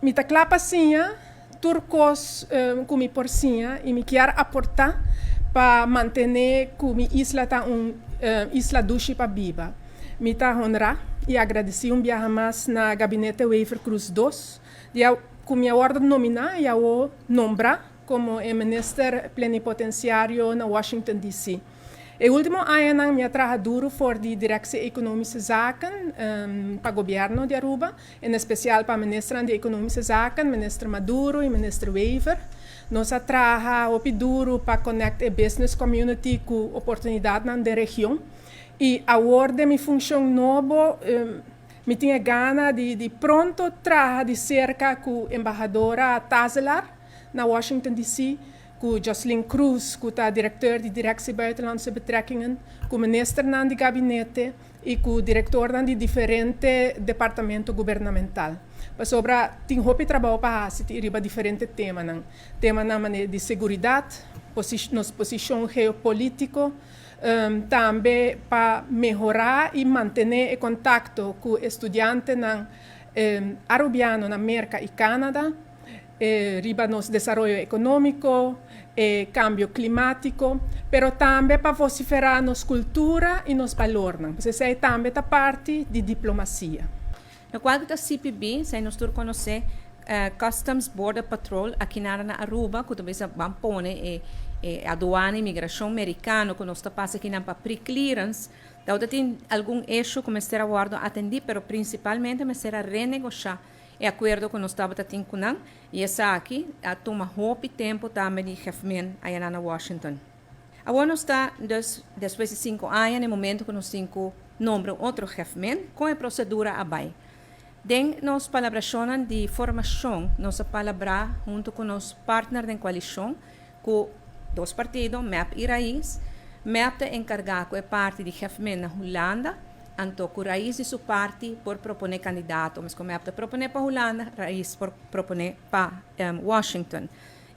Mi ta kla pa siña tur kos ku mi por siña i mi kier aportá pa mantené ku mi isla ta un isla dushi pa biba. Mi ta honrá i agradesí un biaha mas na Gabinete Wever-Croes dos dia ku mi a wòrdu nominá i awo nombrá komo e Minister Plenipotensiario na Washington DC. E último añanan mi a traha duru for di Directie Economische Zaken pa Gobierno di Aruba, en especial pa Ministernan di Economische Zaken, Minister Maduro y Minister Wever. Nos a traha hopi duru pa connect e business community cu oportunidadnan den region. Y awor den mi funcion nobo mi tin e gana di pronto traha di cerca cu Embahadora Tazelaar na Washington DC, ku Jocelyn Croes ku ta direkteur di Directie Buitenlandse Betrekkingen, ku ministernan di gabinete i ku direktornan di diferente departamento gubernamental. Pasobra tin hopi trabou pa hasi riba diferente temanan. Temanan manera di seguridat, nos posishon geopolitiko, tambe pa mehorá i mantené e kontakto ku e studiantenan arubiano na Merka i Kanada, riba nos desaroyo ekonómiko, e kambio klimátiko, pero tambe pa vosiferá nos kultura i nos balornan. Pues esei tambe ta parti di diplomasia. Lokual ku ta CPB, esei nos tur konosé, Customs Border Patrol, aki nada na Aruba, ku ta bisa ban pone e e aduana imigrashon merikano ku nos ta pasa akinan pa pre-clearance. Tabata tin algun issue ku mester a wòrdu atendí, pero prinsipalmente mester a renegoshá E akuerdo ku nos tabata tin ku nan i esaki a tuma hopi tempu tambe di Hefmin ayanan na Washington. Awor nos ta dus despues di sinku aña na e momento ku nos tin ku nombra un otro Hefmin. Kon e prosedura a bai? Den nos palabrashonnan di formashon nos a palabrá huntu ku nos partner den koalishon ku dos partido, mep i Raiz. Mep ta enkargá ku e parti di Hefmin na Hulanda, anto ku Raiz di su parti por proponé kandidato. Meskos mep ta proponé pa Hulanda, Raiz por proponé pa Washington.